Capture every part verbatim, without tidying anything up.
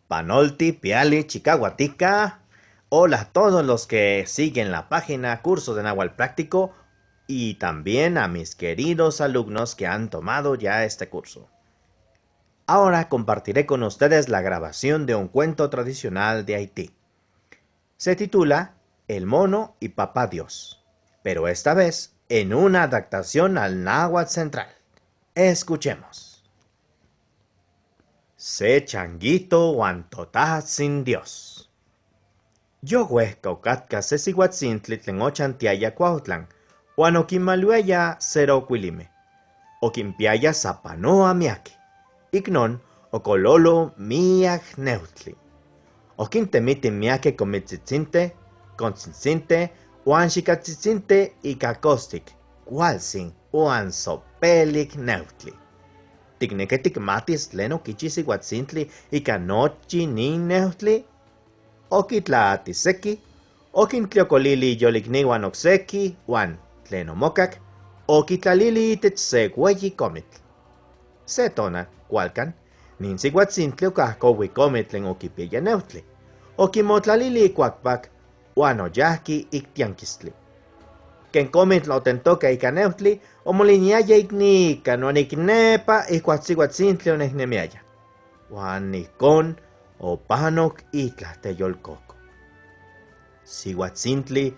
Panolti piali chikahuatika. Hola a todos los que siguen la página Curso de Nahual Práctico y también a mis queridos alumnos que han tomado ya este curso. Ahora compartiré con ustedes la grabación de un cuento tradicional de Haití. Se titula El mono y Papá Dios, pero esta vez en una adaptación al náhuatl central. Escuchemos. Se changuito huan Totajtzin Dios. Yohuejka okatka se sihuatzintli tlen ochantiaya kuaujtlan huan okinmaluiaya se rokuilime. Okinpiaya sapanoa miaki. Iknon okololo miak neujtli. Okintemiti miake komitzitzinte, kontzintzinte huan xikatzitzinte ika kostik, kualsin huan sopelik neujtli. Tikneki tikmatis tlen okichi sihuatzintli ika nochi nin neujtli? Okitlaati seki, okintliokolili iyoliknihuan okseki huan, tlen omokak, okitlalili itech se ueyi komitl. Se tonal kualkan, nin sihuatzintli okajkohui komitl tlen okipiaya neujtli. Okimotlalili ikuakpak huan oyajki ik tiankistli. Ken komitl otentoka ika neujtli, omoliniaya ik nikan huan ik nepa ijkuak sihuatzintli onejnemiaya. Huan ijkon opanok itlaj teyolkoko. Sihuatzintli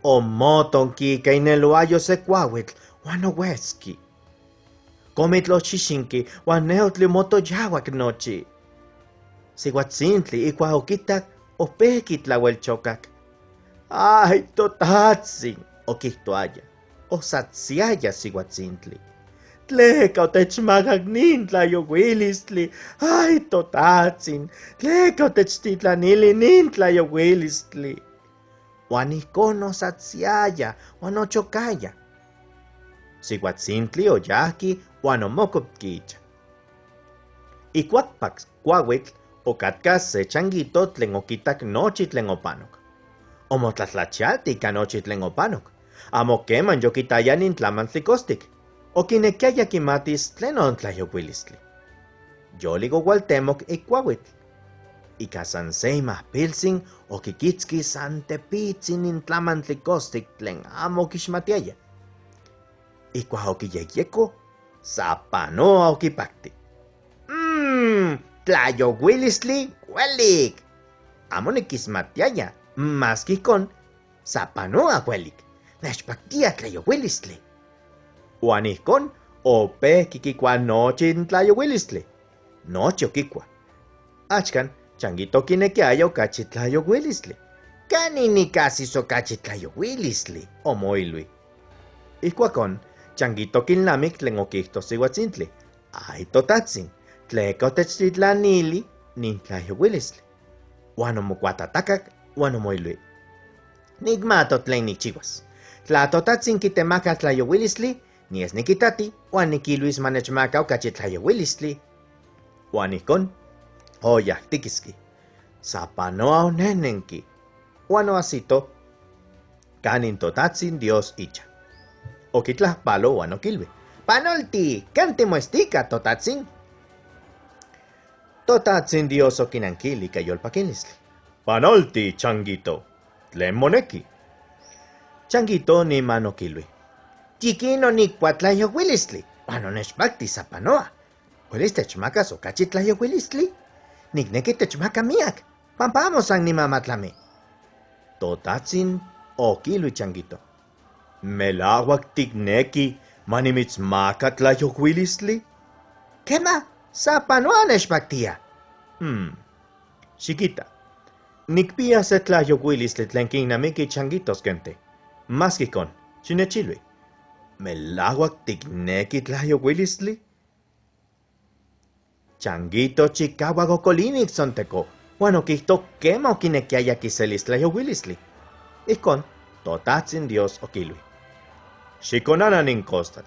omotonki ika ineluayo se kuauitl huan ohuetzki. Komitl oshishinki huan neujtli omotoyahuak nochi. Sihuatzintli ijkuak okitak, opejki tlahuelchokak. ¡Ay, Totajtzin! Okijtoaya. Osatsiaya sihuatzintli. Tleka otechmakak nin tlayohuilistli? ¡Ay, Totajtzin! Tleka otechtitlanili nin tlayohuilistli? Huan ijkon osatsiaya huan ochokaya. Sihuatzintli oyajki huan omokopki icha. Ikuakpak kuauitl okatka se changuito tlen okitak nochi tlen opanok. Omotlatlachialti ika nochi tlen opanok. Amo keman yokitaya nin tlamantli kostik. Okinekiaya kimatis tlen on tlayohuilistli. Yolik oualtemok ik kuauitl. Ika san se imajpiltzin okikitski san tepitzin nin tlamantli kostik tlen amo okixmatiaya. Ijkuak okiyejyeko, sapanoa okipakti. ¡Mm! Tlayohuilistli huelik. Amo nikixmatiaya, maski ijkon, sapanoa huelik. Nechpaktia tlayohuilistli. Huan ijkon opejki kikua nochi n tlayohuilistli. Nochi okikua. Achkan, changuito kinekiaya okachi tlayohuilistli. ¿Kanin nikajsis okachi tlayohuilistli? Omoilui. Ijkuakon, changuito kilnamik tlen okijto sihuatzintli. ¡Ay, Totajtzin! Tleka otechtitlanili nin tlayohuilistli. Huan omokuatatakak huan omoilui: Nikmatok tlen nikchihuas. Tla Totajtzin kitemaka tlayohuilistli, niyes nikitati huan nikiluis ma nechmaka okachi tlayohuilistli. Huan ijkon, oyaktikiski. Sapanoa onejnenki huan oajsito kanin Totajtzin Dios icha. Okitlajpalo huan okilui: Panolti, kan timoestika, Totajtzin? Totajtzin Dios okinankili ika yolpakilistli: Panolti, changuito. ¿Tlen moneki? Changuito niman okilui: Yikin onikua tlayohuilistli huan onechpakti sapanoa. ¿Huelis techmakas okachi tlayohuilistli? Nikneki techmaka miak, pampa amo san nimamatlami. Totajtzin okilui changuito: ¿Melahuak tikneki ma nimitsmaka tlayohuilistli? Kema, sapanoa nechpaktia. Hmm. Xikita, nikpia se tlayohuilistli tlen kinnamiki changuitos ken tei. Maski ijkon, xinechilui, ¿melahuak tikneki tlayohuilistli? Changuito chikahuak okolinijk tzonteko huan okijto kema okinekiaya kiselis tlayohuilistli. Ijkon, Totajtzin Dios okilui: Xikonana nin kostal.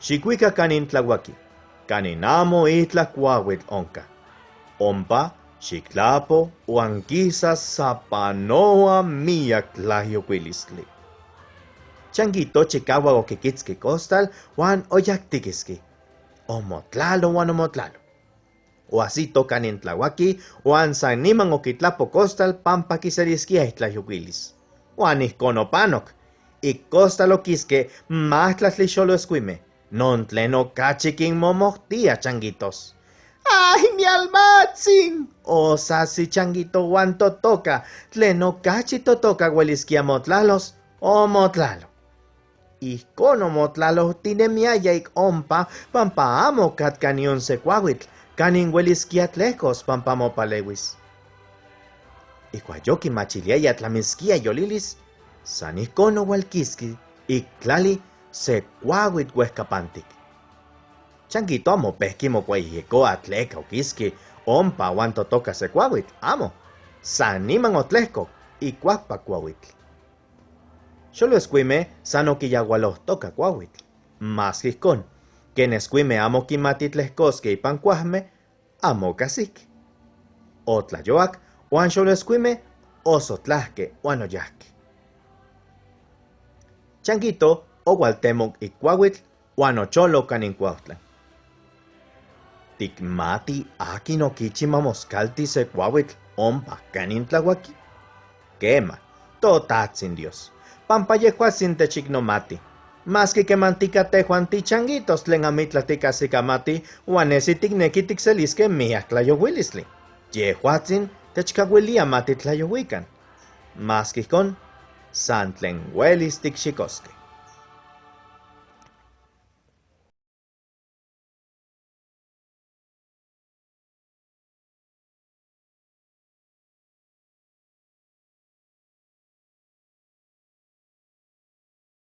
Xikuika kanin tlahuaki, kanin amo itlaj kuauitl onka. Ompa xiktlapo huan kisa sapanoa miak tlayohuilistli. Changuito chikahuak okikitski kostal huan oyaktikiski. Omotlalo huan omotlalo. Oajsito kanin tlahuaki, huan saniman okitlapo kostal pampa kiseliskia itlayouilis. Huan ijkon opanok. Ik kostal okiske majtlatl xolueskuime, non tlen okachi kinmomojtia changuitos. ¡Ay, nialmazin! Osasi changuito huan totoka. Tlen okachi totoka hueliskia motlalos, omotlalo. Ijkon omotlaloutinemiaya ik ompa, pampa amo katka nion se kuahuitl kanin hueliskia tlejkos pampa mopaleuis. Ikuak yokimachiliaya tlamiskia yolilis, san ijkon ohualkiski ik tlali se kuahuitl uejkapantik. Changuito amo pejki mokuayekoa tleka okiski ompa huan totoka se kuahuitl, amo. Saniman otlejkok ikuakpa kuahuitl. Xolueskuime san okiyahualojtoka kuahuitl. Maske ijkon, ken eskuime amo kimati tlejkoske ipan kuajme, amo okajsik. Otlayoak, huan xolueskuime osotlajke huan oyajke. Changuito ohualtemok ik kuahuitl huan ocholo kanin kuaujtlan. ¿Tikmati akin okichi ma moskalti se kuahuitl ompa kanin tlahuaki? Kema, toTajtzin Dios, pampa yejuatsin techiknomati. Maske kemantika tejuan tichanguitos tlen amitlal tikajsikamati huan nesi tikneki tikseliske miak tlayouilistli, yejuatsin techkahuilia ma titlayouikan. Maske ijkon, san tlen huelis tikxikoske.